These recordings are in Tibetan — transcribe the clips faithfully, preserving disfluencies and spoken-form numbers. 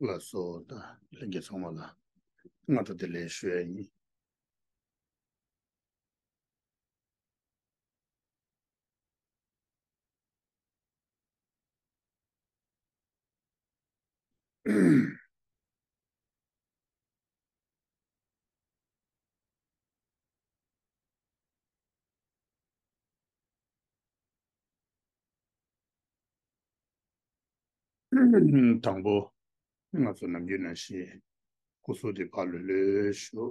ལགས་སོ། ད་ལྷན་རྒྱས་ཚང་མ་ལ་སྔ་དྲོ་བདེ་ལེགས་ཞུ་ཡ་ཡིན། དང་པོ། ང་ཚོ་ནམ་རྒྱུན་ནང་བཞིན་སྐུ་གཟུགས་དེ་ཕར་ལོས་ལོས་ཞུ།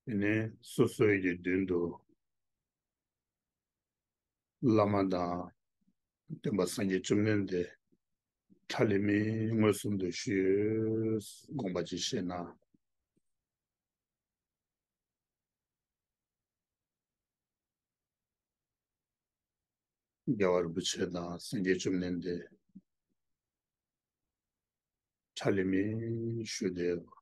དེ་ནས་སོ་སོའི་གི་མདུན་དུ་བླ་མ་དང་སྟོན་པ་སངས་རྒྱས་བཅོམ་ལྡན་འདས་ཁྲ་ལི་མེ་མངོན་སུམ་དུ་ཞུས། དགོངས་པ་ཅིག་བཞེས་ན། རྒྱལ་བ་རིན་པོ་ཆེ་དང་སངས་རྒྱས་བཅོམ་ལྡན་འདས་ཁྲ་ལི་མེ་ཞུ་བསྡད།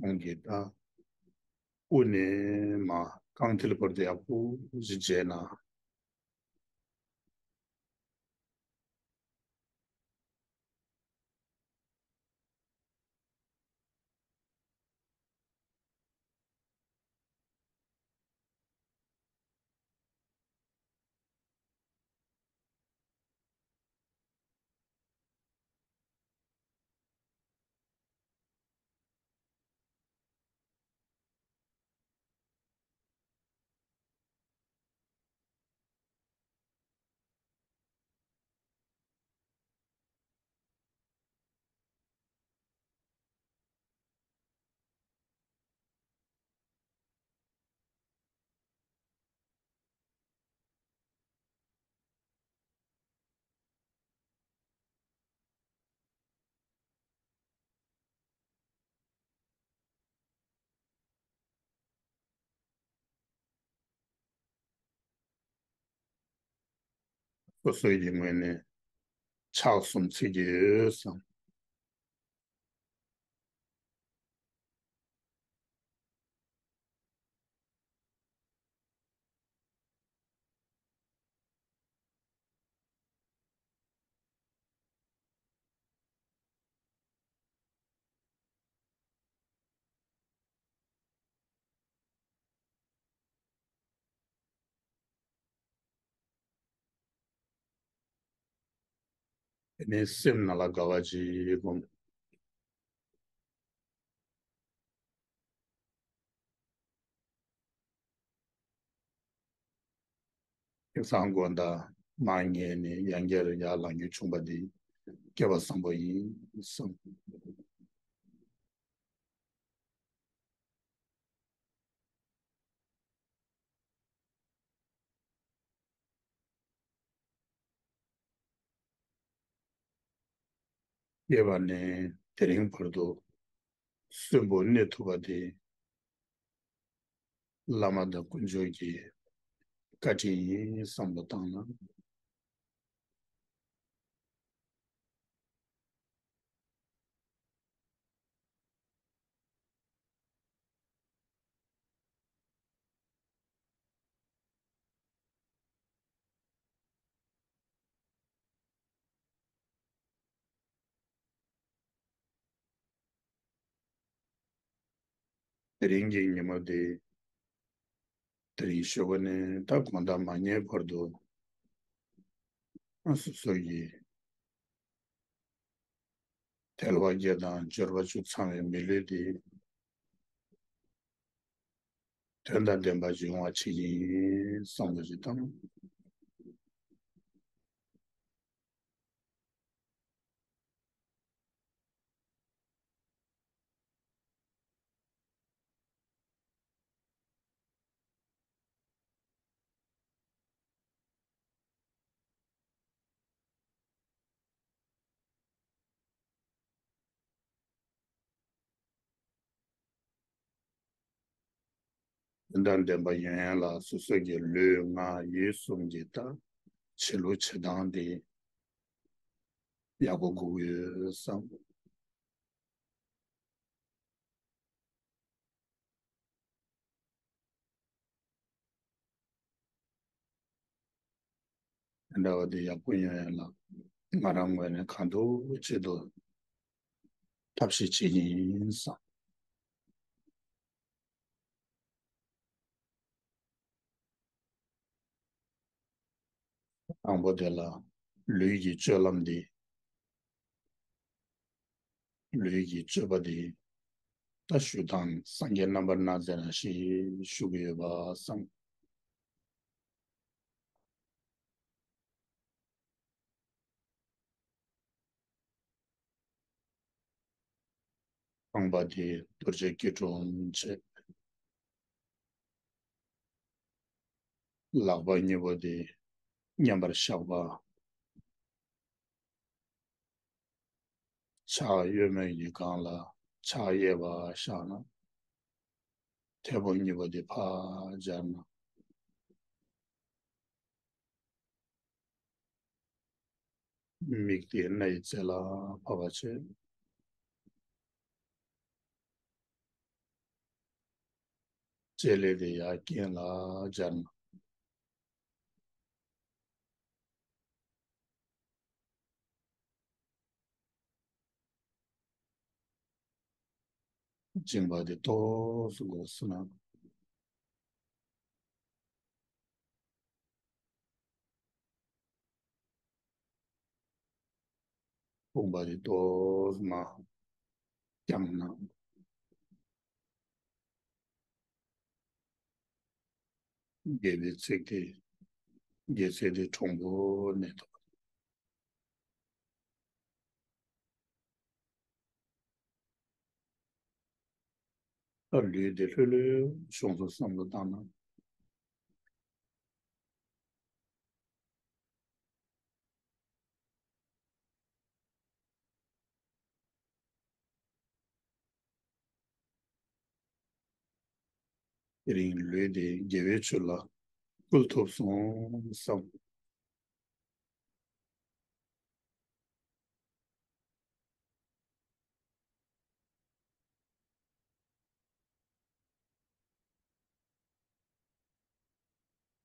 ཁོང་གིས་ད་དབུ་ནས་མར་རྐང་མཐིལ་བར་དུ་ཡག་པོ་ཞིག་བྱས་ན། སོ་སོའི་གི་ངོས་ནས་ཕྱག་གསུམ་འཚལ་གྱི་ཡོད་བསམ། དེ་ནས་སེམས་ནང་ལ་དགའ་བ་ཅིག་སྒོམ། ཁེ་སང་དགོང་དག་མར་ཉལ་ནས་ཡང་བསྐྱར་ཡར་ལངས་རྒྱུ་བྱུང་པ་འདི་སྐལ་བ་བཟང་པོ་ཡིན་བསམ། སྐྱེས་པ་ནས་དེ་རིང་བར་དུ་གསོན་པོ་གནས་ཐུབ་པ་དེ་བླ་མ་དང་དཀོན་མཆོག་གི་བཀའ་དྲིན་ཡིན་བསམ་བློ་བཏང་ན། དེ་རིང་གི་ཉིན་མོ་དེ། དེ་རིང་ཞོགས་པ་ནས་ད་དགོང་དག་མ་ཉལ་བར་དུ། ང་སོ་སོ་ཡི་དལ་བ་བརྒྱད་དང་འབྱོར་བ་བཅུ་ཚང་བའི་མི་ལུས་དེ། དོན་དང་ལྡན་པ་ཞིག་ཡོང་བ་བྱེད་ཀྱི་ཡིན་བསམ་བློ་ཞིག་བཏང་། དང་ལྡན་པ་ཡོང་ཡ་ལ་སོ་སོ་གི་ལུས་ངག་ཡིད་གསུམ་གྱི་ད་བྱེད་ལུགས་བྱེད་སྟངས་དེ་ཡག་པོ་དགོས་ཀྱི་ཡོད་བསམ། དེ་འདྲ་བ་དེ་ཡག་པོ་ཡོང་ཡ་ལ་ང་རང་ངོས་ནས་གང་ཐུབ་ཅི་ཐུབ་ཐབས་ཤེས་བྱེད་ཀྱི་ཡིན་བསམ། དང་པོ་དེ་ལ་ལུས་ཀྱི་སྤྱོད་ལམ་འདི། ལུས་ཀྱི་སྤྱོད་པ་འདི། ད་ཞུ་དང་སངས་རྒྱས་རྣམ་པར་སྣང་མཛད་ན་ཞེས་ཞུ་གི་ཡོད་པ་བསམ། རྐང་པ་དེ་རྡོ་རྗེ་སྐྱིལ་ཀྲུང་བྱས། ལག་པ་གཉིས་པོ་དེ་མཉམ་པར་བཞག་པ། ཕྱག་གཡོན་མའི་སྒང་ལ་ཕྱག་གཡས་པ་བཞག་ན། མཐེ་བོང་གཉིས་པོ་དེ་ཕར་སྦྱར་ན། མིག་དེ་སྣའི་རྩེ་ལ་ཕབ་པ་བྱས། ལྕེ་ལེ་དེ་ཡར་རྐན་ལ་སྦྱར་ན། མཇིང་པ་དེ་ཏོག་ཙམ་སྒོ་སུ་ན། དཔུང་པ་དེ་ཏོག་ཙམ་མར་བརྐྱངས་ན། རྒྱལ་པོའི་ཚིག་དེ། རྒྱལ་ཚིག་དེ་གྲུང་པོ་ནས་ཐོག་ད་ལུས་དེ་ལྷོད་ལྷོད་བྱུང་སོང་བསམ་བློ་བཏང་ན། དེ་རིང་ལུས་དེ་དགེ་བའི་ཆོས་ལ་བསྐུལ་ཐུབ་སོང་བསམ།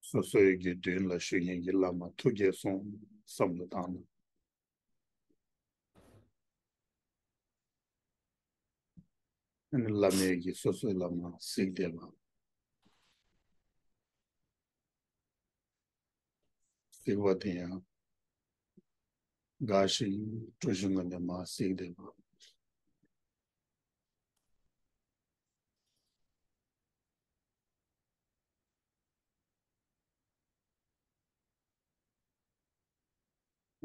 སོ་སོའི་གི་མདུན་ལ་བཞུགས་མཁན་གྱི་བླ་མ་ཐུགས་དགྱེས་སོང་བསམ་བློ་བཏང་ན། ཨ་ནི་བླ་མས་ཀྱིས་སོ་སོའི་ལམ་ལ་གཟིགས་བསྡད་པ། གཟིགས་པ་དེ་ཡང་དགའ་ཞིང་སྤྲོ་ཞིང་ངང་ནས་མར་གཟིགས་བསྡད་པ།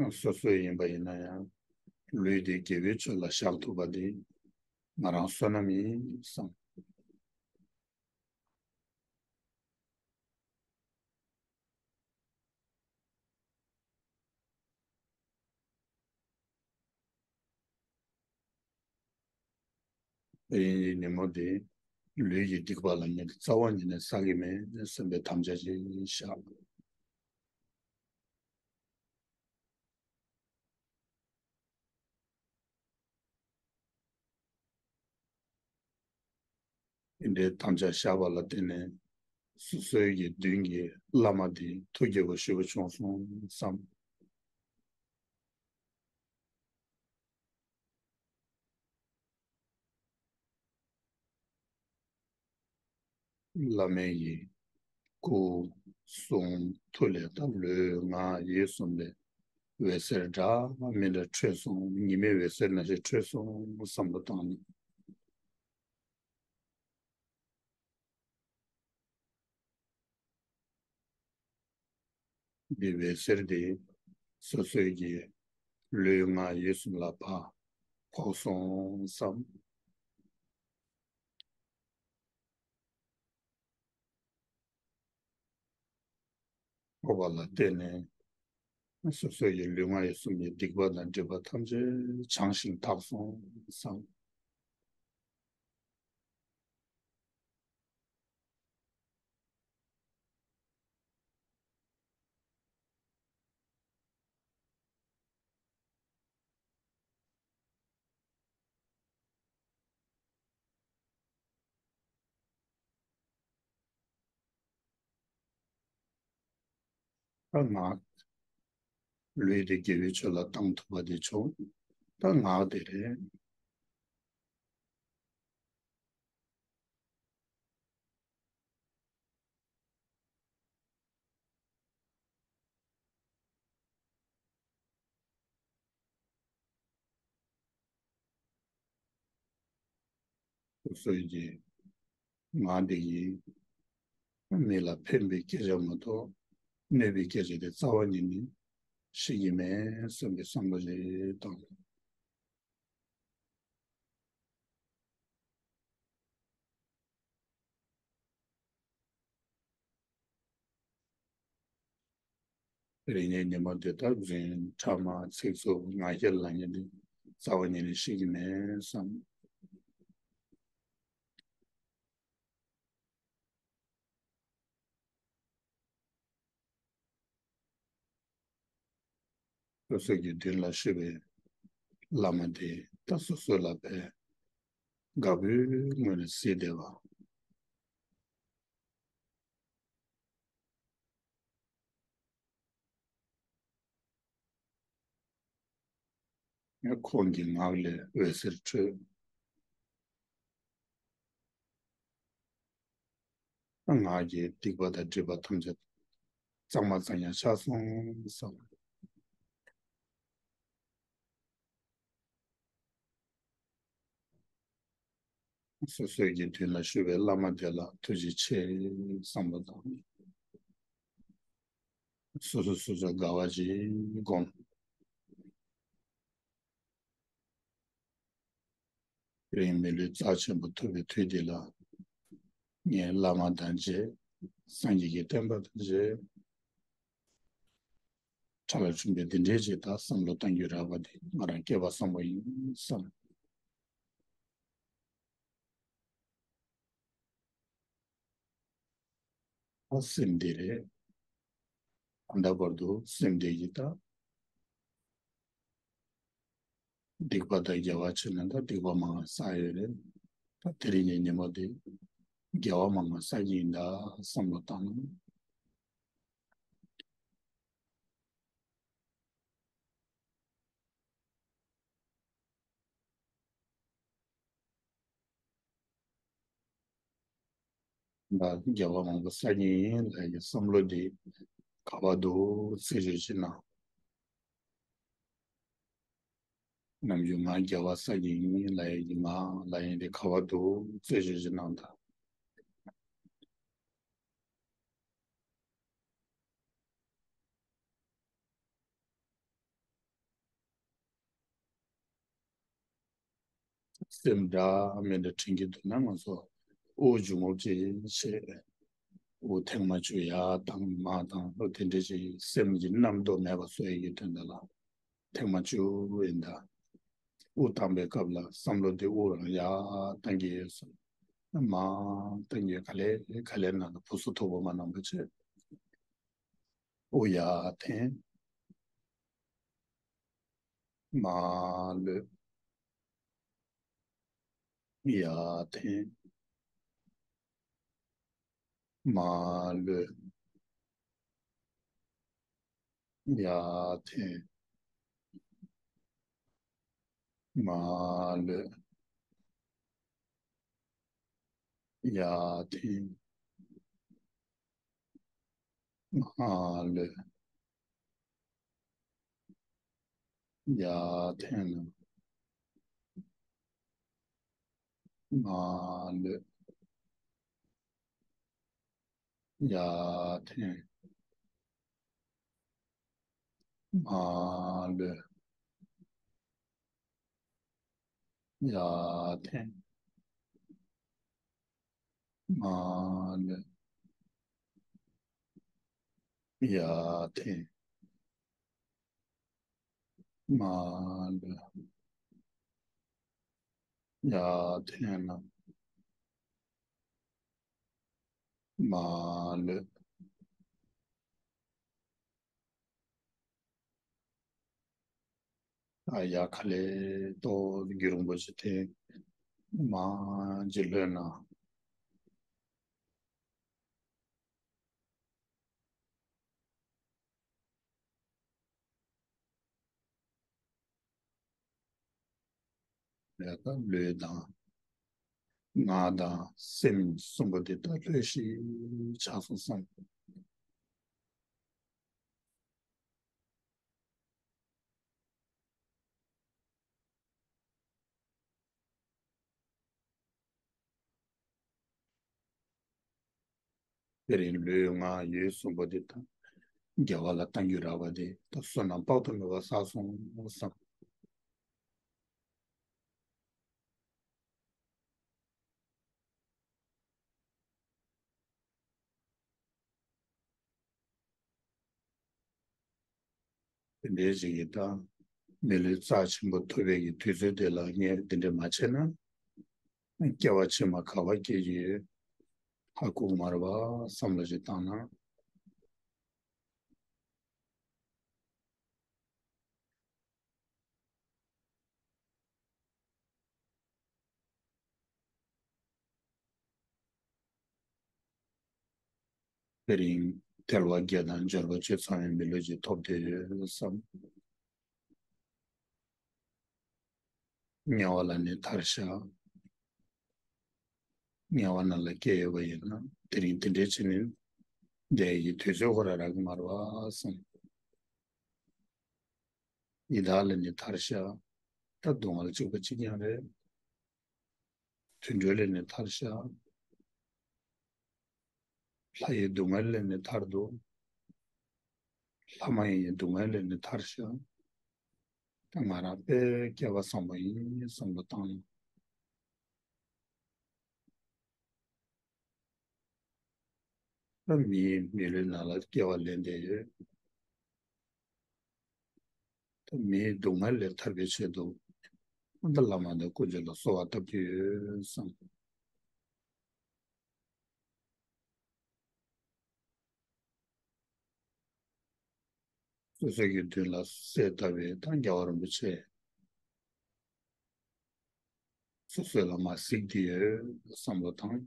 སོ་སོ་ཡིན་པ་ཡིན་ན་ཡང་ལུས་འདི་དགེ་བའི་ཕྱོགས་ལ་བཞག་ཐུབ་པ་འདི་ང་རང་བསོད་ནམས་ཡིན་བསམ། དཔལ་ཡེ་ཤེས་ཉིན་མོ་འདི་ལུས་ཀྱི་སྡིག་པ་ལ་ངས་རྩ་བ་ཉིད་ནས་བསག་གི་མེད་བསམ་པའི་དམ་བཅའ་ཅིག་བཞག། དེ་འདྲའི་དམ་བཅའ་བཞག་པ་ལ་བརྟེན་ནས་སོ་སོའི་གི་མདུན་གྱི་བླ་མ་དེ་ཐུགས་དགྱེས་པ་ཞེ་པོ་བྱུང་སོང་བསམ། བླ་མའི་ཡི་སྐུ་གསུང་ཐུགས་ལས་ད་ལུས་ངག་ཡིད་གསུམ་ལས་འོད་ཟེར་འདྲ་མི་འདྲ་འཕྲོས་སོང་། ཉི་མའི་འོད་ཟེར་ནང་བཞིན་འཕྲོས་སོང་བསམ་བློ་བཏང་ནས། འདི་འོད་ཟེར་འདི་སོ་སོའི་གི་ལུས་ངག་ཡིད་གསུམ་ལ་ཕར་ཕོག་སོང་བསམ། ཕོག་པ་ལ་བརྟེན་ནས་སོ་སོའི་གི་ལུས་ངག་ཡིད་གསུམ་གྱི་སྡིག་པ་དང་སྒྲིབ་པ་ཐམས་ཅད་བྱང་ཞིང་དག་སོང་བསམ། ད་ངག་ལུས་དེ་དགེ་བའི་ཕྱོགས་ལ་བཏང་ཐུབ་པ་དེ་བྱུང་། ད་ངག་དེ་རེད། སོ་སོའི་གི་ངག་འདི་ཡིས་མི་ལ་ཕན་པའི་སྐད་ཆ་མ་གཏོགས་གནོད་པའི་སྐད་ཆ་དེ་རྩ་བ་ཉིད་ནས་བཤད་ཀྱི་མེད་བསམ་པའི་བསམ་བློ་ཞིག་བཏང་། རིག་གནས་ཉིན་མོ་འདི་དག་འཛིན་ཕྲ་མ་ཚིག་རྩུབ་ངག་འཁྱལ་ལབ་མཁན་འདི་རྩ་བ་ཉིད་ནས་ཤེས་ཀྱི་མེད་བསམ། སོ་སོ་གི་མདུན་ལ་བཞུགས་པའི་བླ་མ་དེ་ད་སོ་སོ་ལ་དཔེ་དགའ་པོའི་ངང་ནས་གཟིགས་བསྡད་པ། ཁོང་གི་ངག་ལས་འོད་ཟེར་འཕྲོས། ངག་གི་སྡིག་པ་དང་སྒྲིབ་པ་ཐམས་ཅད་གཙང་མ་གཙང་རྐྱང་ཆགས་སོང་བསམ། སོ་སོའི་གི་མདུན་ལ་བཞུགས་པའི་བླ་མ་དེ་ལ་ཐུགས་རྗེ་ཆེ་བསམ་པ་དང་། སོ་སོ་སོ་སོ་དགའ་བ་ཞིག་སྒོམ། རིང་མི་ལུས་རྩ་ཆེན་པོ་ཐོབ་པའི་དུས་འདི་ལ། ངས་བླ་མ་དང་མཇལ། སངས་རྒྱས་ཀྱི་བསྟན་པ་དང་མཇལ། ཁྲ་ལ་ཆུང་པའི་འདི་འདྲའི་ཅིག་ད་བསམ་བློ་གཏང་རྒྱུ་རག་པ་འདི་ང་རང་སྐལ་བ་བཟང་པོ་ཡིན་བསམ། ཨ་སེམས་བདེ་རེད། ད་ལྟ་བར་དུ་སེམས་བདེ་ཡིན་ད། སྡིག་པ་དང་དགེ་བ་བྱས་ན་ད་སྡིག་པ་མང་བ་བསགས་ཡོད་རེད། ད་དེ་རིང་གི་ཉིན་མོ་དེ་དགེ་བ་མང་བ་བསགས་ཀྱི་ཡིན་ད་བསམ་བློ་བཏང་ན། ང་དགེ་བ་མང་པོ་བསགས་ཀྱི་ཡིན་ལབ་ཡག་གི་བསམ་བློ་འདི་ག་པར་འདུག་རྩད་གཅོད་བྱེད་ན། ནམ་རྒྱུན་ང་དགེ་བ་བསགས་ཀྱི་ཡིན་ལབ་ཡག་གི་ང་ལབ་ཡག་འདི་ག་པར་འདུག་རྩད་གཅོད་བྱེད་གནང་དང་། སེམས་འདྲ་མི་འདྲ་དྲན་གྱི་འདུག་ན་ང་ཚོ་དབུགས་འབྱུང་རྔུབ་ཅིག་བྱེད། དབུགས་ཐེངས་མ་བཅུ་ཡར་བཏང་མར་བཏང་ལོ་དེ་འདྲ་ཅིག་སེམས་ཀྱི་རྣམ་རྟོག་མེད་པ་བཟོ་ཡག་གི་དོན་དག་ལ་ཐེངས་མ་བཅུ་ཡིན་ད། དབུགས་བཏང་པའི་སྐབས་ལ་བསམ་བློ་དེ་དབུགས་རང་ཡར་བཏང་གི་ཡོད་སོང་། མར་བཏང་གི་ཡོད། ག་ལེ་ག་ལེ་ནང་ལ་བུ་སུ་ཐུག་པ་མ་གནང་པ་བྱས། དབུགས་ཡར་འཐེན། མར་ལོག་ཡར་འཐེན། མར་ལོག་ཡར་འཐེན། མར་ལོག་ཡར་འཐེན། མར་ལོག་ཡར་འཐེན། མར་ལོག་ཡར་འཐེན། མར་ལོག་ཡར་འཐེན། མར་ལོག་ཡར་འཐེན། མར་ལོག་ཡར་འཐེན། མར་ལོག་ཨ་ཡ་ག་ལེ་ཏོག་རྒྱུན་རིང་པོ་ཞིག་འཐེན། མར་ཅིག་ལྷོད་ན། ལུས་དང་ངག་དང་སེམས་གསུམ་པོ་དེ་དག་ལྷོད་ཤིག་ཆགས་སོང་བསམ། དེ་རིང་ལུས་ངག་ཡིད་གསུམ་པོ་དེ་དག་དགེ་བ་ལ་གཏང་རྒྱུ་རག་པ་དེ་དག་བསོད་ནམས་དཔག་ཏུ་མེད་པ་བསགས་སོང་བསམ། དེ་འདྲའི་ཞིག་གིས་ད་མི་ལུས་རྩ་ཆེན་པོ་ཐོབ་པའི་གི་དུས་ཚོད་དེ་ལ་ངས་དེ་འདྲ་མ་བྱས་ན། སྐྱེ་བ་ཕྱི་མ་ག་པར་སྐྱེ་རྒྱུ་ཡོད། ཧ་གོ་གི་མ་རེད་པ་བསམ་བློ་ཞིག་བཏང་ན། དེ་རིང་དལ་བ་བརྒྱད་དང་འབྱོར་པ་བཅུ་ཚང་བའི་མི་ལུས་ཅིག་ཐོབ་བསྡད་ཡོད་བསམ། དམྱལ་བ་ལ་ནི་ཐར་ཤག་དམྱལ་བ་ནང་ལ་སྐྱེས་ཡོད་པ་ཡིན་ན་དེ་རིང་དེ་འདྲའི་བྱས་ནས་བསྡད་ཡི་དུས་ཚོད་ཁོ་རང་རག་གི་མ་རེད་པ་བསམ། ཡི་དྭགས་ལས་ནི་ཐར་ཤག་ད་སྡུག་བསྔལ་གཅིག་པ་གཅིག་རྐྱང་རེད། དུད་འགྲོ་ལས་ནི་ཐར་ཤག་ལྷ་ཡི་སྡུག་བསྔལ་ལས་ནི་ཐར་འདུག་ལྷ་མ་ཡིན་སྡུག་བསྔལ་ལས་ནི་ཐར་ཤག་ད་ང་རང་དཔེ་སྐལ་བ་བཟང་པོ་ཡིན་བསམ་བློ་བཏང་ཡོང་། ད་མིའི་མི་ལུས་ནང་ལ་སྐྱེ་བ་ལེན་བསྡད་ཡོད། ད་མིའི་སྡུག་བསྔལ་ལས་ཐར་བའི་ཆེད་དུ་ད་བླ་མ་དང་དཀོན་མཆོག་ལ་གསོལ་བ་བཏབ་ཀྱི་ཡོད་བསམ། སོ་སོ་གི་མདུན་ལ་གསལ་ལྟ་བའི་ད་རྒྱལ་བ་རིན་པོ་ཆེ་སོ་སོའི་ལ་མ་གཟིགས་ཏེ་ཡོད་བསམ་བློ་བཏང་།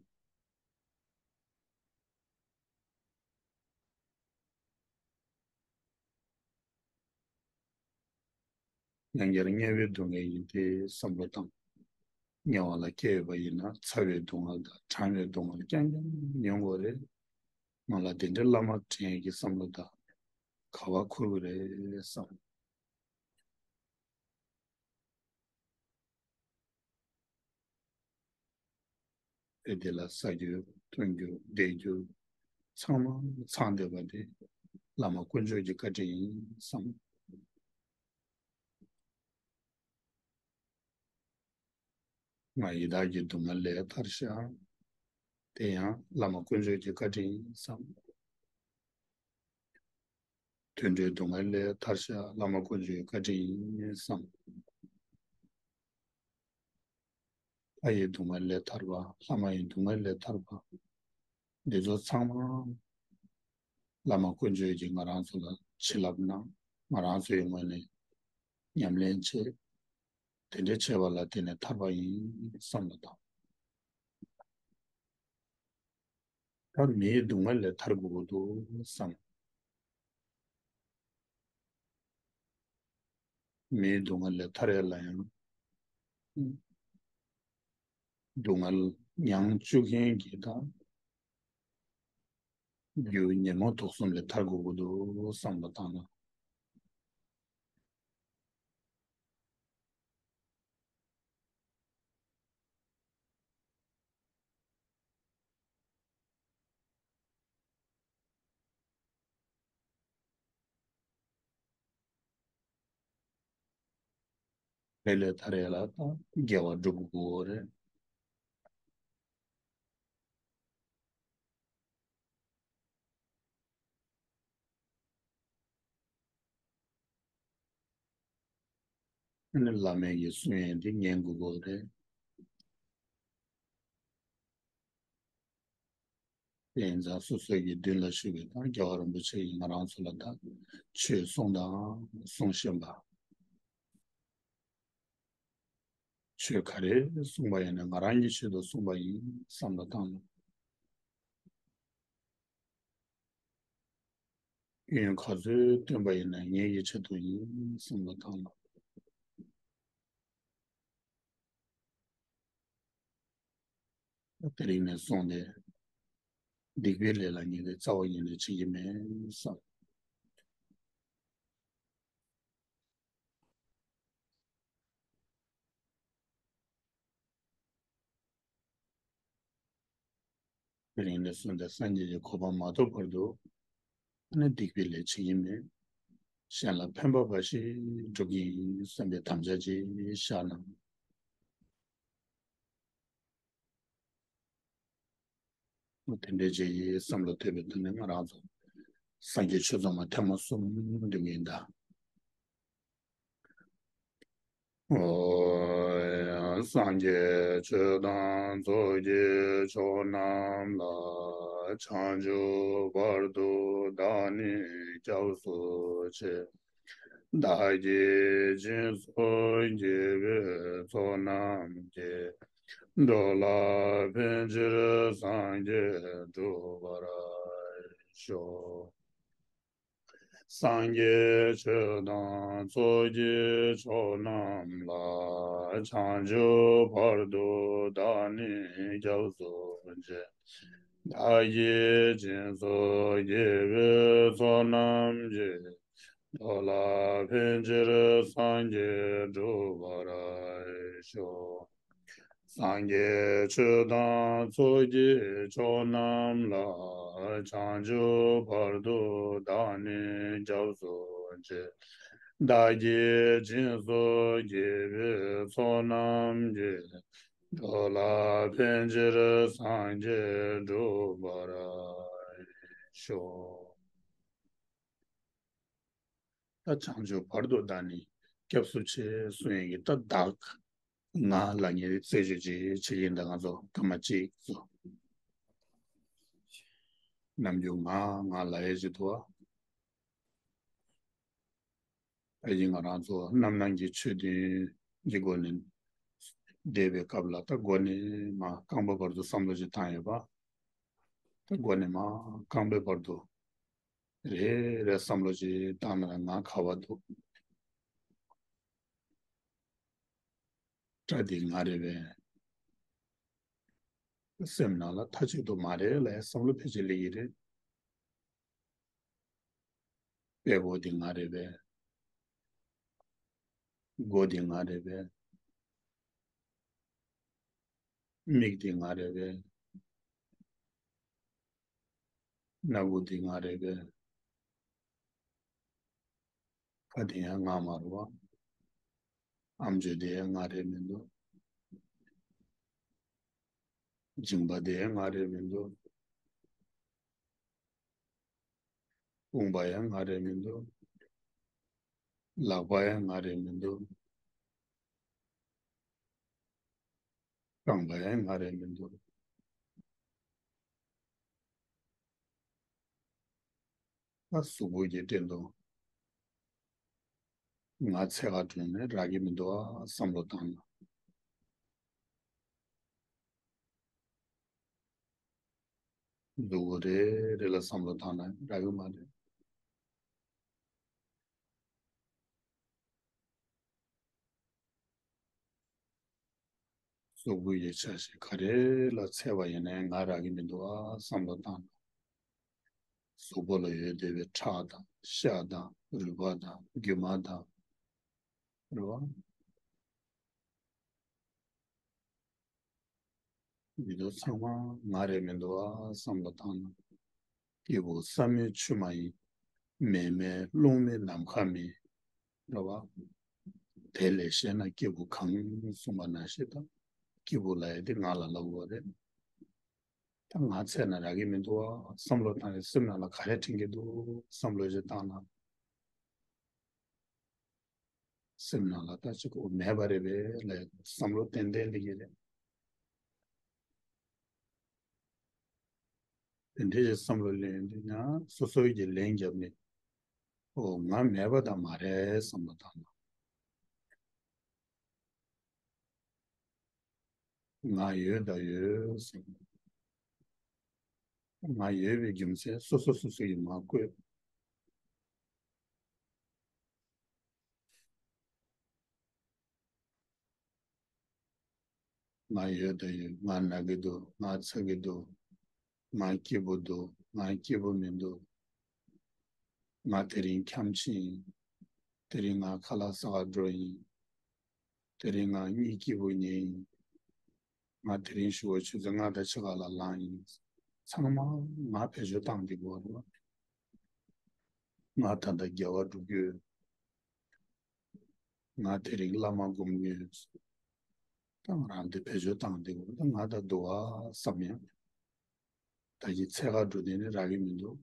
ཡང་བསྐྱར་དམྱལ་བའི་སྡུག་བསྔལ་ཡིན་ཏེ་བསམ་བློ་བཏང་། དམྱལ་བ་ལ་སྐྱེས་ཡོད་པ་ཡིན་ན་ཚ་བའི་སྡུག་བསྔལ་དང་གྲང་བའི་སྡུག་བསྔལ་རྐྱང་རྐྱང་མྱོང་དགོས་རེད། ང་ལ་དེ་འདྲའི་བླ་མ་དྲན་ཡས་ཀྱི་བསམ་བློ་དང་ག་པར་འཁོར་གི་རེད་བསམ། དེ་དེ་ལ་ཟ་རྒྱུ་འཐུང་རྒྱུ་བསྡད་རྒྱུ་ཚང་མ་ཚང་བསྡད་པ་དེ་བླ་མ་དཀོན་མཆོག་གི་བཀའ་དྲིན་ཡིན་བསམ། ང་ཡི་དྭགས་ཀྱི་སྡུག་བསྔལ་ལས་ཐར་ཤག་དེ་ཡང་བླ་མ་དཀོན་མཆོག་གི་བཀའ་དྲིན་ཡིན་བསམ། དུད་འགྲོའི་སྡུག་བསྔལ་ལས་ཐར་ཤག་བླ་མ་དཀོན་མཆོག་གི་བཀའ་དྲིན་ཡིན་བསམ། ལྷ་ཡི་སྡུག་བསྔལ་ལས་ཐར་པ། ལྷ་མ་ཡི་སྡུག་བསྔལ་ལས་ཐར་པ། འདི་ཚོ་ཚང་མ་བླ་མ་དཀོན་མཆོག་གིས་ང་རང་ཚོ་ལ་བྱིན་རླབས་གནང་། ང་རང་ཚོའི་ངོས་ནས་ཉམས་ལེན་བྱེད། དེ་འདྲ་བྱས་པ་ལ་བརྟེན་ནས་ཐར་པ་ཡིན་བསམ་བློ་བཏང་། ད་མིའི་སྡུག་བསྔལ་ལས་ཐར་དགོས་ཀྱི་འདུག་བསམ། མིའི་སྡུག་བསྔལ་ལས་ཐར་ཡ་ལ་ཡང་། སྡུག་བསྔལ་མྱང་བཅུག་མཁན་གྱི་དང་། རྒྱུ་ཉོན་མོངས་དུག་གསུམ་ལས་ཐར་དགོས་ཀྱི་འདུག་བསམ་བློ་བཏང་ན། དེ་ལས་ཐར་ཡ་ལ་ད་དགེ་བ་སྒྲུབ་དགོས་རེད། ཨ་ནི་བླ་མའི་གི་གསུང་ཡན་དེ་ཉན་དགོས་ཀྱི་རེད། དེ་ཡིན་ཙང་སོ་སོ་གི་མདུན་ལ་བཞུགས་པའི་ད་རྒྱལ་བ་རིན་པོ་ཆེ་ཡིས་ང་རང་ཚོ་ལ་ད་ཆོས་གསུང་དང་གསུང་བཞིན་པ། ཆོས་ག་རེ་གསུངས་པ་ཡིན་ན་ང་རང་གི་ཆེད་དུ་གསུངས་པ་ཡིན་བསམ་བློ་བཏང་ན། གཡོན་ག་ཚོད་བཏོན་པ་ཡིན་ན་ངེད་ཀྱི་ཆེད་དུ་ཡིན་བསམ་བློ་བཏང་ན། དེ་རིང་ནས་བཟུང་སྟེ་སྡིག་པའི་ལས་ལ་ཉེ་བའི་རྩ་བ་ཉིད་ནས་བྱེད་ཀྱི་མེད་བསམ། དེ་རིང་ནས་བཟུང་སྟེ་སངས་རྒྱས་ཀྱི་གོ་འཕང་མ་ཐོབ་བར་དུ་ཨ་ནི་སྡིག་པའི་ལས་བྱེད་ཀྱི་མེད། གཞན་ལ་ཕན་པ་འབའ་ཞིག་སྒྲུབ་ཀྱི་ཡིན་བསམ་པའི་དམ་བཅའ་ཅིག་བཞག་ན། དེ་འདྲའི་རྗེས་ཀྱི་བསམ་བློ་ཐེབས་པའི་ཐོག་ནས་ང་རང་ཚོ་སངས་རྒྱས་ཆོས་ཚང་མ་ཐེངས་མ་གསུམ་འདོན་གྱི་ཡིན་ད། ཨོ། སངས་རྒྱས་ཆོས་དང་ཚོགས་ཀྱི་མཆོག་རྣམས་ལ། བྱང་ཆུབ་བར་དུ་བདག་ནི་སྐྱབས་སུ་མཆི། བདག་གིས་སྦྱིན་སོགས་བགྱིས་པའི་ཚོགས་རྣམས་ཀྱིས། འགྲོ་ལ་ཕན་ཕྱིར་སངས་རྒྱས་འགྲུབ་པར་ཤོག། སངས་རྒྱས་ཆོས་དང་ཚོགས་ཀྱི་མཆོག་རྣམས་ལ། བྱང་ཆུབ་བར་དུ་བདག་ནི་སྐྱབས་སུ་མཆི། བདག་གིས་སྦྱིན་སོགས་བགྱིས་པའི་ཚོགས་རྣམས་ཀྱིས། འགྲོ་ལ་ཕན་ཕྱིར་སངས་རྒྱས་འགྲུབ་པར་ཤོག། སངས་རྒྱས་ཆོས་དང་ཚོགས་ཀྱི་མཆོག་རྣམས་ལ། བྱང་ཆུབ་བར་དུ་བདག་ནི་སྐྱབས་སུ་མཆི། བདག་གིས་སྦྱིན་སོགས་བགྱིས་པའི་ཚོགས་རྣམས་ཀྱིས། འགྲོ་ལ་ཕན་ཕྱིར་སངས་རྒྱས་འགྲུབ་པར་ཤོག། ད་བྱང་ཆུབ་བར་དུ་བདག་ནི་སྐྱབས་སུ་མཆི་གསུང་ཡས་ཀྱི་ད་བདག་ང་ལབ་མཁན་རེད། རྩད་གཅོད་ཅིག་བྱེད་ཀྱི་ཡིན་ད། ང་ཚོ་སྐར་མ་གཅིག་ཚོ། ནམ་རྒྱུན་ང་ང་ལབ་ཡས་ཅིག་འདུག་ཨ། ད་ཡིན་ང་རང་ཚོ་རྣམ་སྣང་གི་ཆོས་བདུན་གྱི་སྒོ་ནས་བསྡད་པའི་སྐབས་ལ། ད་མགོ་ནས་མར་རྐང་པ་བར་དུ་བསམ་བློ་ཅིག་བཏང་ཡོད་པ། ད་མགོ་ནས་མར་རྐང་པའི་བར་དུ། རེ་རེ་བསམ་བློ་ཅིག་བཏང་ན་ང་ག་བ་འདུག་སྐྲ་འདི་ང་རེད་པས། སེམས་ནང་ལ་མཐའ་གཅིག་ཏུ་མ་རེད་ལབ་བསམ་བློ་ཕལ་ཆེར་སླེབས་ཀྱི་རེད། དཔྲལ་བ་འདི་ང་རེད་པས། མགོ་འདི་ང་རེད་པས། མིག་འདི་ང་རེད་པས། སྣ་བུག་འདི་ང་རེད་པས། ཁ་འདི་ཡང་ང་མ་རེད་པ། ཨམ་ཅོག་འདི་ཡང་ང་རེད་མི་འདུག་མཇིང་པ་འདི་ཡང་ང་རེད་མི་འདུག་དཔུང་པ་ཡང་ང་རེད་མི་འདུག་ལག་པ་ཡང་ང་རེད་མི་འདུག་རྐང་པ་ཡང་ང་རེད་མི་འདུག་ད་གཟུགས་པོ་གི་སྟེང་དུ་ང་འཚོལ་ག་འགྲོ་ནས་རག་གི་མི་འདུག་ཨ། བསམ་བློ་བཏང་ན། གཟུགས་པོ་རེ་རེ་ལ་བསམ་བློ་བཏང་ན་རག་གི་མ་རེད། གཟུགས་པོ་ཡི་ཆ་ཤས་ག་རེ་ལ་འཚོལ་བ་ཡིན་ནའི་ང་རག་གི་མི་འདུག་ཨ། བསམ་བློ་བཏང་ན། གཟུགས་པོ་ལ་ཡོད་བསྡད་པའི་ཁྲག་དང་ཤ་དང་རུས་པ་དང་རྒྱུ་མ་དང་། རེད་བ། འདི་ཚོ་ཚང་མ་ང་རེད་མི་འདུག་ཨ། བསམ་བློ་བཏང་ན། སྐྱེས་བུ་བསམ་མེད་ཆུད་མ་ཡིན། མེ་མེད་རླུང་མེད་ནམ་མཁའ་མེད། རེད་བ། དེ་ལས་གཞན་ན་སྐྱེས་བུ་གང་གསུངས་པ་ནང་བཞིན་དང་། སྐྱེས་བུ་ལབ་ཡ་དེ་ང་ལ་ལབ་དགོས་རེད། ད་ང་འཚོལ་ན་རག་གི་མི་འདུག་ཨ། བསམ་བློ་བཏང་ནས་སེམས་ནང་ལ་ག་རེ་དྲན་གྱི་འདུག་བསམ་བློ་ཞིག་བཏང་ན། སེམས་ནང་ལ་ད་ཅིག་འོ་མེད་པ་རེད་པས་ལབ་བསམ་བློ་ཏན་ཏན་སླེབས་ཀྱི་རེད། དེ་འདྲའི་བསམ་བློ་སླེབས་དུས་ན་སོ་སོའི་གི་ལན་བརྒྱབ་ནས། འོ་ང་མེད་པ་ད་མ་རེད་བསམ་བློ་བཏང་ན། ང་ཡོད་ད་ཡོད་ཟེར། ང་ཡོད་པའི་རྒྱུ་མཚན་སོ་སོ་སོ་སོ་ཡིས་མར་བཀོད། ང་ཡོད་དང་ཡོད། ང་ན་གི་འདུག་ང་ཚ་གི་འདུག་ང་སྐྱིད་པོ་འདུག་ང་སྐྱིད་པོ་མི་འདུག་ང་དེ་རིང་འཁྱམས་ཕྱིན། དེ་རིང་ང་ཁ་ལག་ཟ་ག་འགྲོ་ཡིན། དེ་རིང་ང་གཉིད་སྐྱིད་པོ་ཉལ་ཡིན། ང་དེ་རིང་ཞུ་བ་ཆུ་ཚོད་ལྔ་དང་ཕྱེད་ཀ་ལ་ལངས་ཡིན། ཚང་མ་ང་བེད་སྤྱོད་བཏང་བསྡད་ཀྱི་ཡོད་རེད་བ། ང་ད་ལྟ་དགེ་བ་སྒྲུབ་ཀྱི་ཡོད། ང་དེ་རིང་བླ་མ་སྒོམ་གྱི་ཡོད། ད་ང་རང་འདི་བེད་སྤྱོད་བཏང་བསྡད་ཀྱི་ཡོད། ད་ང་ད་སྡུག་ག་བསམ་ཡང་། ད་ཀྱི་འཚོལ་ག་འགྲོ་དེ་ནི་རག་གི་མི་འདུག་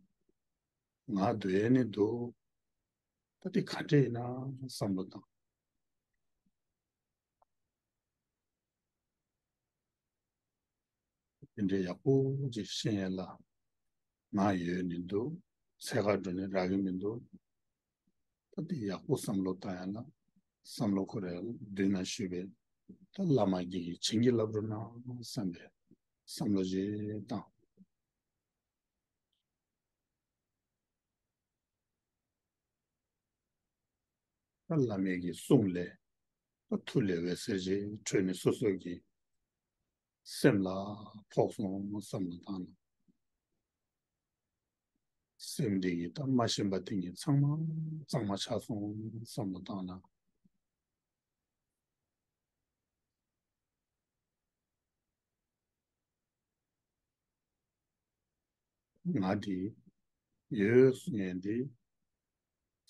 ང་སྡོད་ཡས་ནི་འདུག་ད་དེ་ག་འདྲ་ཡིན་ན་བསམ་བློ་བཏང་། དེ་འདྲའི་ཡག་པོ་ཅིག་ཤེས་ཡས་ལ། ང་ཡོད་ནི་འདུག་འཚོལ་ག་འགྲོ་ནི་རག་གི་མི་འདུག་ད་དེ་ཡག་པོ་བསམ་བློ་བཏང་ཡས་ལ། བསམ་བློ་འཁོར་ཡས་ལ་མདུན་ན་བཞུགས་པའི་ད་བླ་མ་དགེ་བའི་བྱིན་གྱིས་བརླབས་རོགས་གནང་བསམ་པའི་བསམ་བློ་ཅིག་བཏང་། ད་བླ་མའི་གི་གསུང་ལས། ད་ཐུགས་ལས་འོད་ཟེར་ཅིག་འཕྲོས་ནས་སོ་སོ་གི་སེམས་ལ་ཕོག་སོང་བསམ་བློ་བཏང་ན། སེམས་འདི་གི་ད་མ་ཞེན་པ་དེ་ཉིད་ཚང་མ་གཙང་མ་ཆགས་སོང་བསམ་བློ་བཏང་ན། ང་འདི་ཡོད་ཟེར་མཁན་འདི་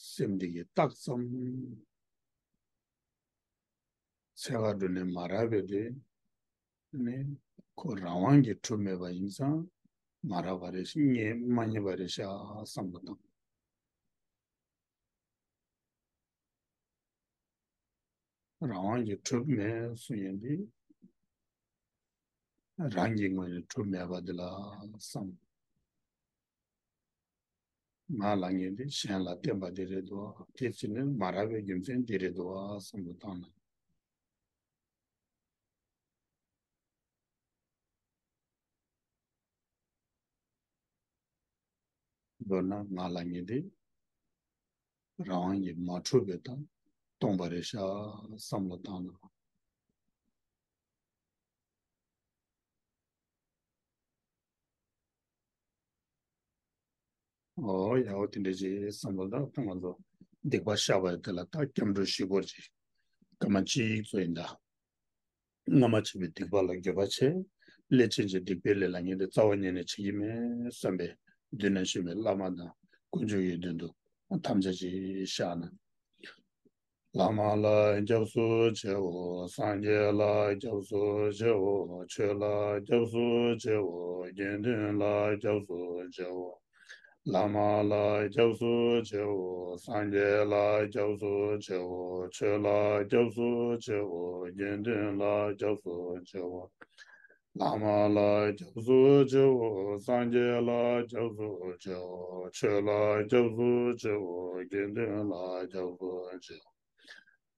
སེམས་འདི་གི་རྟགས་ཙམ། འཚོལ་ག་འགྲོ་ནས་མ་རག་པའི་དེ་ནི་ཁོ་རང་དབང་གིས་གྲུབ་མེད་པ་ཡིན་ཙང་མ་རག་པ་རེད་ཤག་རྙེད་མ་རྙེད་པ་རེད་ཤག་བསམ་བློ་བཏང་། རང་དབང་གིས་གྲུབ་མེད་གསུང་ཡས་འདི། རང་གི་ངོས་ནས་གྲུབ་མེད་པ་འདི་ལ་བསམ། ང་ལབ་མཁན་འདི་གཞན་ལ་བརྟེན་པ་འདི་རེད་འདུག་དེ་ཕྱིར་ནི་མ་རག་པའི་རྒྱུ་མཚན་འདི་རེད་འདུག་བསམ་བློ་བཏང་ན། མདོར་ན་ང་ལབ་མཁན་འདི་རང་དབང་གིས་མ་གྲུབ་པའི་དང་སྟོང་པ་རེད་ཤག་བསམ་བློ་བཏང་ན། ཨོ་ཡ། འོ་དེ་འདྲ་ཅིག་བསམ་བློ་བཏང་། ད་ང་ཚོ་སྡིག་པ་བཤགས་པ་དེ་ལ་ད་སྐྱབས་འགྲོ་བཞི་སྐོར་ཅིག་སྐར་མ་གཅིག་ཙམ་ཡིན་ད། སྔ་མ་བྱས་པའི་སྡིག་པ་ལ་འགྱོད་པ་བྱས། སླད་ཕྱིན་ཆད་སྡིག་པའི་ལས་ལ་ངས་འདི་རྩ་བ་ཉིད་ནས་བྱེད་ཀྱི་མེད་བསམ་པའི་མདུན་ན་བཞུགས་པའི་བླ་མ་དང་དཀོན་མཆོག་གི་མདུན་དུ་དམ་བཅའ་ཅིག་བཞག་ན། བླ་མ་ལ་སྐྱབས་སུ་མཆིའོ། སངས་རྒྱས་ལ་སྐྱབས་སུ་མཆིའོ། ཆོས་ལ་སྐྱབས་སུ་མཆིའོ། དགེ་འདུན་ལ་སྐྱབས་སུ་མཆིའོ། བླ་མ་ལ་སྐྱབས་སུ་མཆིའོ། སངས་རྒྱས་ལ་སྐྱབས་སུ་མཆིའོ། ཆོས་ལ་སྐྱབས་སུ་མཆིའོ། དགེ་འདུན་ལ་སྐྱབས་སུ་མཆིའོ། བླ་མ་ལ་སྐྱབས་སུ་མཆིའོ། སངས་རྒྱས་ལ་སྐྱབས་སུ་མཆིའོ། ཆོས་ལ་སྐྱབས་སུ་མཆིའོ། དགེ་འདུན་ལ་སྐྱབས་སུ་མཆིའོ།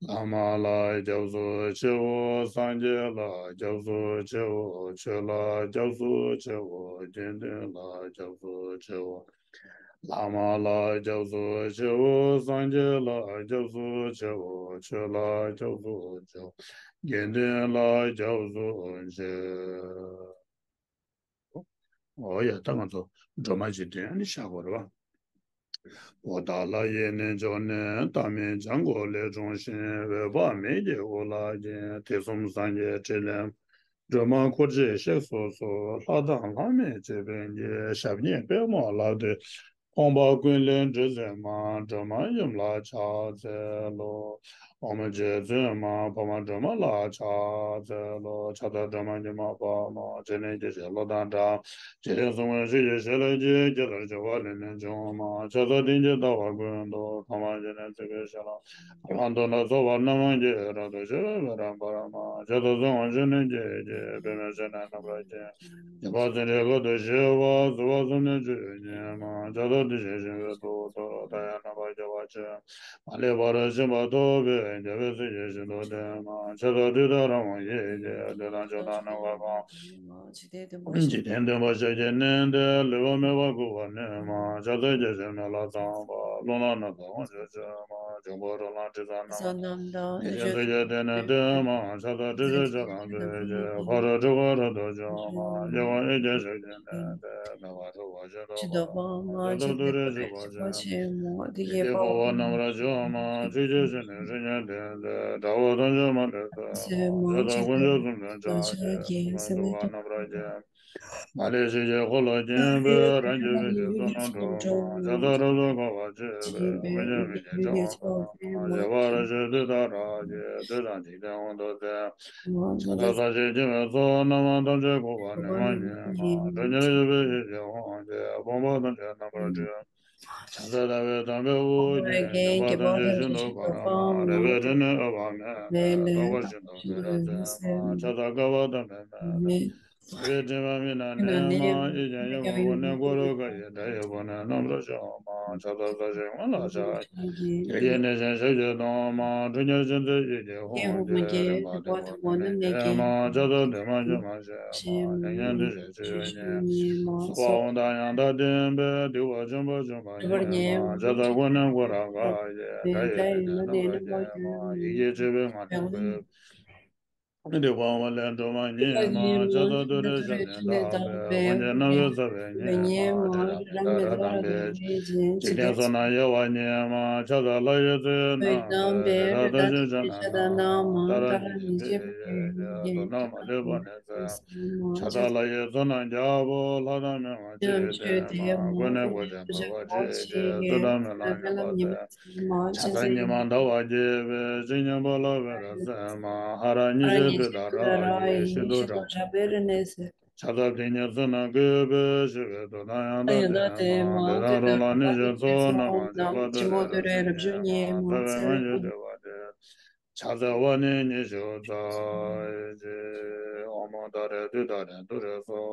བླ་མ་ལ་སྐྱབས་སུ་མཆིའོ། སངས་རྒྱས་ལ་སྐྱབས་སུ་མཆིའོ། ཆོས་ལ་སྐྱབས་སུ་མཆིའོ། དགེ་འདུན་ལ་སྐྱབས་སུ་མཆིའོ། བླ་མ་ལ་སྐྱབས་སུ་མཆིའོ། སངས་རྒྱས་ལ་སྐྱབས་སུ་མཆིའོ། ཆོས་ལ་སྐྱབས་སུ་མཆིའོ། དགེ་འདུན་ལ་སྐྱབས་སུ་མཆིའོ། འོ་ཡ། ད་ང་ཚོ་སྒྲོལ་མ་གཅིག་བཏོན་ནས་བཞག་དགོས་རེད་བ། པོ་ཏ་ལ་ཡི་ནི་མཆོག་ནི་བལྟ་མིན་ལྗང་གུ་ལས་འཁྲུངས་ཤིང་། འོད་དཔག་མེད་ཀྱི་དབུ་ལ་བརྒྱན། ཐེག་གསུམ་སངས་རྒྱས་ཕྲིན་ལས་སྒྲོལ་མ་འཁོར་བཅས་གཤེགས་སུ་གསོལ། ལྷ་དང་ལྷ་མིན་བཅས་པའི་དཀྱིལ། ཞབས་གཉིས་པད་མོ་ལ་བཏུད། ཁོང་པ་ཀུན་ལས་སྒྲོལ་མཛད་མ། སྒྲོལ་མ་ཡུམ་ལ་ཕྱག་འཚལ་ལོ། ཨོཾ་རྗེ་བཙུན་མ་འཕགས་མ་སྒྲོལ་མ་ལ་ཕྱག་འཚལ་ལོ། ཕྱག་འཚལ་སྒྲོལ་མ་མྱུར་མ་དཔའ་མོ། སྤྱན་ནི་སྐྱེ་མཆེད་གློག་དང་འདྲ། འཇིག་རྟེན་གསུམ་མགོན་ཆུ་སྐྱེས་བྱེ་ལེབ་ཀྱི། སྐྱེ་འཆི་བ་ལས་ནི་འབྱུང་མ། ཕྱག་འཚལ་དེང་ཀྱང་ལྟ་བ་ཀུན་ཏུ། ཕ་མ་སྤྱན་ནི་གཟིགས་པའི་ཞལ་ལ། ལྷ་དང་ལྷ་ཚོགས་པ་རྣམས་ཀྱིས། རབ་ཏུ་ཕྱག་འཚལ་བོད་དུ་འབར་མ། ཕྱག་འཚལ་ཚེ་དབང་ཆོས་ནི་སྐྱེས་ཀྱིས། པདྨས་སྤྱན་ནི་རྣམ་པར་བརྒྱན། སྙིང་པོ་ཚིག་འགྲེལ་ཀློག་ཏུ་ཞུགས་པ། བསུ་བ་གསུམ་ནི་མཆོད་ཉིད་མ། ཕྱག་འཚལ་བདེ་གཤེགས་ཞིང་ཁམས་ཐོབ་ཐོབ། མཐའ་ཡས་རྣམ་པར་རྒྱལ་བ་ཆེ། མ་ལུས་པར་ཕྱིན་པ་ཐོབ་པའི། རྒྱལ་བའི་སྲས་ཀྱིས་ཤིན་ཏུ་བསྟེན་མ། ཕྱག་འཚལ་དུས་དང་རང་དབང་ཡིད་ཀྱིས། དུས་དང་ཕྱོགས་དང་ནམ་མཁའ་གང་། འཇིག་རྟེན་བདེན་པར་ཤར་གྱི་གནས་འདིར། ལུས་པ་མེད་པར་འགུགས་པར་ནུས་མ། ཕྱག་འཚལ་རྒྱལ་སྲས་མི་ལ་གཙང་པ། རླུང་ལྷ་རྣམས་དང་དབང་ཕྱུག་མཆོད་མ། འབྱུང་པོ་རོ་ལངས་དྲི་ཟ་རྣམས། ཡེ་ཤེས་ཚིག་བརྒྱད་སྟེང་ནས་བསྟོད་མ། ཕྱག་འཚལ་སྤྲུལ་པའི་ཕྱག་རྣམས་སྤེལ་གྱིས། ཕ་རོལ་སྤྲུལ་པ་རབ་ཏུ་འཇོམས་མ། གཡས་བསྐུམ་གཡོན་བརྐྱང་ཕྱོགས་ཀྱི་གནས་འདིར། མེ་འབར་འཁྲུགས་པ་ཤིན་ཏུ་འབར་མ། རྒྱ་མཚོ་སྡུད་པའི་འཇིགས་པ་ཆེན་མོ། བདེ་སྐྱིད་འབར་བ་རྣམ་པར་འཇོམས་མ། ཆོས་སྐྱོང་སྲི་མོའི་ཁྲི་རྒྱན་སྟེང་དུ། དགྲ་བོ་ཐམས་ཅད་མ་ལུས་གཏོར་མ། ཇི་ལྟར་དཀོན་མཆོག་གསུམ་མགོན་ཕྱག་རྒྱའི། སྲིད་པ་རྣམ་པར་རྒྱལ། མ་ལུས་ཆོས་ཀྱི་འཁོར་ལོ་བརྒྱན་པའི། རང་རྒྱལ་བའི་ཡུལ་གསུམ་ལ་འགྲོ་མ། ཕྱག་འཚལ་རབ་ཏུ་བསྐོར་བ་བཅས་པའི། དབུ་རྒྱན་མིག་གི་ཕྱག་མ་ལ། བཞད་པ་རིགས་སུ་བཏུད་དང་སྒྲ་བསྒྱིར། བདུད་དང་འཇིག་རྟེན་དབང་དུ་མཛད། ཕྱག་འཚལ་ས་གཞི་སྤྱན་མའི་ཚོགས། རྣམ་མང་ཐམས་ཅད་འགུགས་པ་ནུས་མ་ཉིད་མ། ཁྲོ་གཉེར་བཞི་པའི་ཡེ་ཤེས་དབང་གིས། ཕོངས་པ་ཐམས་ཅད་རྣམ་པར་སྒྲོལ། ཕྱག་འཚལ་ཟླ་བའི་དམ་པའི་དབུ་རྒྱན། སྐྱེ་བ་ཐམས་ཅད་ཤིན་ཏུ་འབར་མ། རལ་པའི་སྒྲ་ནི་འོད་དཔག་མེད་ལས། རྟོག་པ་ཤིན་ཏུ་འཕེལ་བར་མཛད་མ། ཕྱག་འཚལ་བསྐལ་པ་དང་པདྨའི་མེ། ཟེར་བའི་སྤྲིན་པ་མིག་རྣ་ནས་མ། ཡིད་ཀྱང་ཡིད་ཀྱི་ཁུང་ནས་བསྐོར་རོ། ཀ་ཡེ་དགྲ་ཡི་དཔུང་ནི་རྣམ་པར་འཇོམས་མ། ཕྱག་འཚལ་རྩ་བཞིའི་དབང་ལ་ཕྱག་བགྱིས། ཡེ་ཤེས་ནི་ཞིང་ཞབས་ཀྱུས་སྟོང་མ། ཁྲོ་གཉེར་ཅན་མཛད་ཡིད་ཀྱི་དབང་གིས། རིམ་པ་དེ་ཀུན་ནི་མེད་མཁྱེན་མ། ཕྱག་འཚལ་འདུས་མ་བྱས་མ་ཞེས་མ། ལས་ངན་འདུ་བྱེད་སྤྱོད་ཡུལ་ཉིད་མ། སོ་པ་དབང་དང་ཡང་དག་ལྡན་པས། སྡིག་པ་ཆེན་པོ་འཇོམས་པ་ཉིད་མ། ཕྱག་འཚལ་ཀུན་ནས་བསྐོར་རབ་ཀ་ཡེ། དགྲ་ཡི་ཕྲག་ནི་རྣམ་པར་བརྒྱན་མ། ཡི་གེ་བཅུ་པའི་ངག་ནི་བཀོད། སྡིག་པ་དབང་ལས་སྒྲོལ་མ་ཉིད་མ། ཕྱག་འཚལ་ཏུ་རེའི་ཞབས་ནི་དག་པས། དབང་ཆེན་རྣམ་པར་རྫོགས་པའི་ཉིད་མ། སྒྲ་དང་མི་རྟག་རབ་དང་འབྲེལ་ཅིང་། འཇིག་རྟེན་ཚོགས་རྣམས་གཡོ་བ་ཉིད་མ། ཕྱག་འཚལ་ལྷ་ཡི་ཚོགས་རྣམས་ཀྱིས། སྒྲ་དང་བཅས་པའི་ཕྱག་རྣམས་མ། ཏཱ་ར་གཉིས་བརྗོད་པའི་ཡི་གེས། ཚོགས་རྣམས་མ་ལུས་པ་ནས་མཛད། ཕྱག་འཚལ་ལྷ་ཡི་ཚོགས་རྣམས་རྒྱལ་པོ། ལྷ་དང་མི་མ་མཆོད་དེ་མ། ཀུན་ནས་བསྐོར་ཏེ་མགོ་ནས་མགོ་བྱས་འབར་བ་བཅས་ཏེ། ཚོགས་རྣམས་སྨོན་ལམ་སྙན་པ་མཛད། ཕྱག་འཚལ་ཉི་མ་ཟླ་བ་རྒྱས་པའི་སྤྱན། སྙིང་པོ་ལ་བེ་ར་སེ་མ། ཧ་ར་གཉིས་བརྗོད་པུ་ཏ་ར་ཡིས། ཤིན་ཏུ་གྲགས་པའི་རི་ནས་གསལ། ཕྱག་འཚལ་དེ་ཉིད་ཚོགས་རྣམས་བཀོད་པའི། ཞི་བའི་མཐུ་དང་ཡང་དག་ལྡན་མ། བདེ་དང་རོ་ལངས་ནད་གཞི་ཚོགས་རྣམས་མ། འཇིགས་པ་ཐམས་ཅད་རབ་ཞི་ཉིད་མ། རྩ་བའི་སྔགས་ཀྱི་བཟླས་པ་འདི། ཕྱག་འཚལ་བ་ནི་ཉི་ཤུ་རྩ་གཅིག་ཨོཾ་ཏཱ་རེ་ཏུཏྟཱ་རེ་ཏུ་རེ་སྭཱ་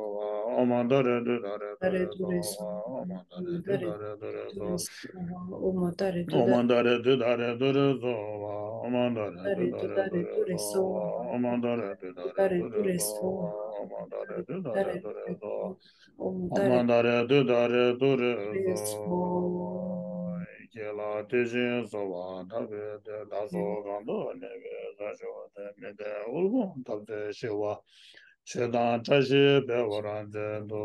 ཧཱ། ཨོཾ་ཏཱ་རེ་ཏུཏྟཱ་རེ་ཏུ་རེ་སྭཱ་ཧཱ། ཨོཾ་ཏཱ་རེ་ཏུཏྟཱ་རེ་ཏུ་རེ་སྭཱ་ཧཱ། ཨོཾ་ཏཱ་རེ་ཏུཏྟཱ་རེ་ཏུ་རེ་སྭཱ་ཧཱ། ཨོཾ་ཏཱ་རེ་ཏུཏྟཱ་རེ་ཏུ་རེ་སྭཱ་ཧཱ། ཨོཾ་ཏཱ་རེ་ཏུཏྟཱ་རེ་ཏུ་རེ་སྭཱ་ཧཱ། ཨོཾ་ཏཱ་རེ་ཏུཏྟཱ་རེ་ཏུ་རེ་སྭཱ་ཧཱ། ཨོཾ་ཏཱ་རེ་ཏུཏྟཱ་རེ་ཏུ་རེ་སྭཱ་ཧཱ། དགེ་ལ་དད་ཅིང་གསོལ་བ་འདེབས་པའི་མཐུས། བདག་སོགས་གང་དུ་གནས་པའི་ས་ཕྱོགས་དེར། མི་བདེ་དབུལ་ཕོངས་འཐབ་རྩོད་ཞི་བ་ཆོས་དང་བཀྲ་ཤིས་འཕེལ་བར་མཛད་དུ་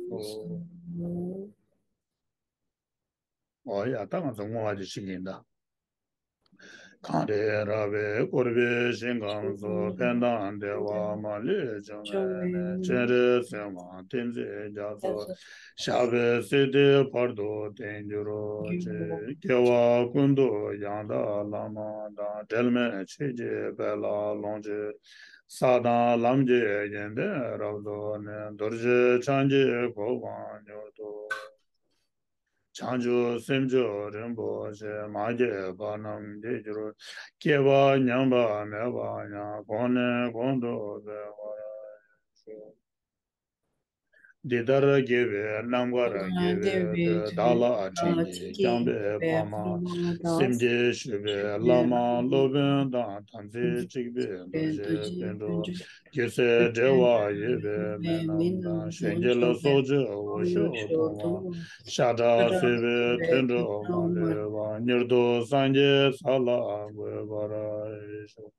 གསོལ། འོ་ཡ། ད་ང་ཚོ་བསྔོ་བ་དེ་ཞིག་ཡིན་ད། གངས་རི་ར་བས་བསྐོར་བའི་ཞིང་ཁམས་སུ། ཕན་དང་བདེ་བ་མ་ལུས་འབྱུང་བའི་གནས། སྤྱན་རས་གཟིགས་དབང་བསྟན་འཛིན་རྒྱ་མཚོ། ཞབས་པད་སྲིད་མཐའི་བར་དུ་བརྟན་གྱུར་ཅིག་སྐྱེ་བ་ཀུན་ཏུ་ཡང་དག་བླ་མ་དང་། འབྲལ་མེད་ཆོས་ཀྱི་དཔལ་ལ་ལོངས་སྤྱོད། ས་དང་ལམ་གྱི་ཡོན་ཏན་རབ་རྫོགས་ནས། རྡོ་རྗེ་འཆང་གི་གོ་འཕང་མྱུར་ཐོབ། བྱང་ཆུབ་སེམས་མཆོག་རིན་པོ་ཆེ། མ་སྐྱེས་པ་རྣམས་སྐྱེ་གྱུར་ཅིག་སྐྱེས་པ་ཉམས་པ་མེད་པར་ཡང་། གོང་ནས་གོང་དུ་འཕེལ་བར་ཤོག་འདི་ལྟར་དགེ་བའི་རྣམ་དཀར་དགེ་བའི་མཐུས། བདག་ལ་དྲིན་གྱིས་བསྐྱངས་པའི་ཕ་མ་དང་། སེམས་བསྐྱེད་ཞུས་པའི་བླ་མ་སློབ་དཔོན་དང་། དམ་ཚིག་གཅིག་པའི་རྡོ་རྗེ་དཔལ་སྤྲུལ། རྒྱལ་སྲས་བགྲེས་པ་ཡོད་པའི་མི་རྣམས་དང་། གཞོན་སྐྱེས་ལ་སྲོག་གཅོད་འུ་ཤོད་གཏོང་བ། ཤ་ཁྲག་བསྲེས་པའི་དུད་འགྲོ་མ་ལུས་པ། མྱུར་དུ་སངས་རྒྱས་ས་ལ་འགོད་པར་ཤོག་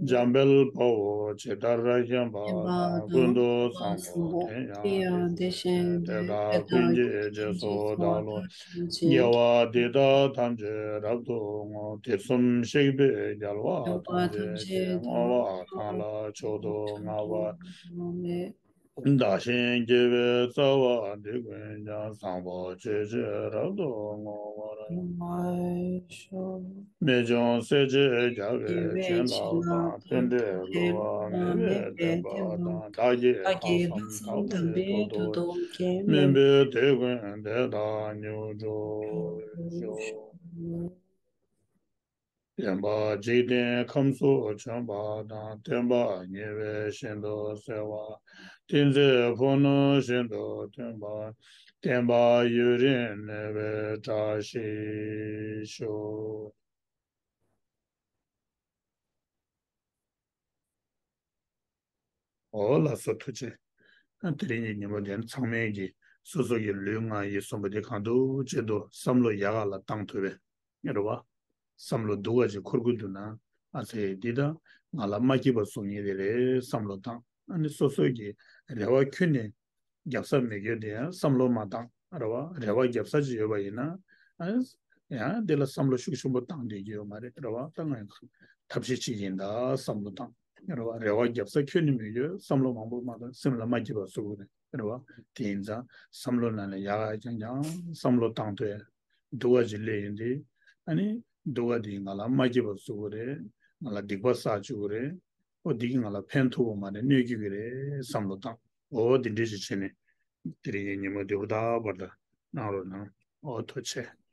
འཇམ་དཔལ་དཔའ་བོས་ཇི་ལྟར་མཁྱེན་པ་དང་། ཀུན་ཏུ་བཟང་པོ་དེ་ཡང་དེ་བཞིན་ཏེ། དེ་དག་ཀུན་གྱི་རྗེས་སུ་བདག་སློབ་ཅིང་། དགེ་བ་འདི་དག་ཐམས་ཅད་རབ་ཏུ་བསྔོ། དུས་གསུམ་གཤེགས་པའི་རྒྱལ་བ་ཐམས་ཅད་ཀྱིས། བསྔོ་བ་གང་ལ་མཆོག་ཏུ་བསྔགས་པ། བདག་གཞན་དགེ་བའི་རྩ་བ་འདི་ཀུན་ཀྱང་། བཟང་པོ་སྤྱོད་ཕྱིར་རབ་ཏུ་བསྔོ་བར་ཤོག་རྨད་བྱུང་སྲས་བཅས་རྒྱལ་བའི་བྱིན་རླབས་དང་། རྟེན་འབྲེལ་བསླུ་བ་མེད་པའི་བརྟན་པ་དང་། བདག་གིས་ལྷག་བསམ་དམ་པའི་ཐོག་ཏུ་མཁྱེན། སྨན་པའི་དུས་ཀུན་དེ་དག་མྱུར་འགྲུབ་ཤོག་སྟོན་པ་འཇིག་རྟེན་ཁམས་སུ་བྱོན་པ་དང་། བསྟན་པ་ཉེ་བས་ཤིན་ཏུ་གསལ་བ། བསྟན་འཛིན་ཕུ་ནུ་ཤིན་ཏུ་སྟོན་པ། བསྟན་པ་ཡུན་རིང་གནས་པའི་བཀྲ་ཤིས་ཤོག་འོ་ལགས་སོ། ཐུགས་རྗེ་ཆེ། ཨ་དེ་རིང་གི་ཉིན་མོ་དེ་ཚང་མས་ཀྱི་སོ་སོ་གི་ལུས་ངག་ཡིད་གསུམ་པོ་དེ་གང་ཐུབ་ཅི་ཐུབ་བསམ་བློ་ཡག་ག་ལ་བཏང་ཐུབ་པའི་རེད་བ། བསམ་བློ་སྡུག་ག་ཅིག་འཁོར་གྱི་འདུག་ན། ཨ་ཙི་འདི་ད་ང་ལ་མ་སྐྱིད་པ་བཟོ་མཁན་དེ་རེད་བསམ་བློ་བཏང་། ཨ་ནི་སོ་སོ་གི་རེ་བ་ཁྱོན་ནས་རྒྱབ་ས་མེད་རྒྱུ་དེ་ཡང་བསམ་བློ་མ་བཏང་རེད་བ། རེ་བ་རྒྱབ་ས་ཅིག་ཡོད་པ་ཡིན་ན། ཨ་ཡང་འདི་ལ་བསམ་བློ་ཤུགས་ཆེན་པོ་བཏང་བསྡད་ཀྱི་ཡོད་མ་རེད་རེད་བ། ད་ང་ཡང་ཐབས་ཤེས་ཅིག་ཡིན་ད་བསམ་བློ་བཏང་རེད་བ། རེ་བ་རྒྱབ་ས་ཁྱོན་ནས་མེད་རྒྱུ་བསམ་བློ་མང་པོ་མ་བཏང་། སེམས་ལ་མ་སྐྱིད་པ་བཟོ་གི་རེད་རེད་བ། དེ་ཡིན་ཙང་བསམ་བློ་ནང་ལ་ཡག་ག་རྐྱང་རྐྱང་བསམ་བློ་བཏང་ཐུབ་ཡ། སྡུག་ག་ཅིག་སླེབས་ཡོང་དུས། ཨ་ནི་སྡུག་ག་དེ་ང་ལ་མ་སྐྱིད་པ་བཟོ་གི་རེད། ང་ལ་སྡིག་པ་བསགས་བཅུག་གི་རེད། ཨོ་འདི་གིས་ང་ལ་ཕན་ཐོགས་པ་མ་རེད། གནོད་སྐྱེལ་གྱི་རེད་བསམ་བློ་བཏང་། འོ་འདི་འདྲ་ཞིག་བྱས་ནས་དེ་རིང་གི་ཉིན་མོ་བདེ་པོ་ད་བར་དུ་གནང་རོགས་གནང་། འོ་ཐུགས་རྗེ་ཆེ།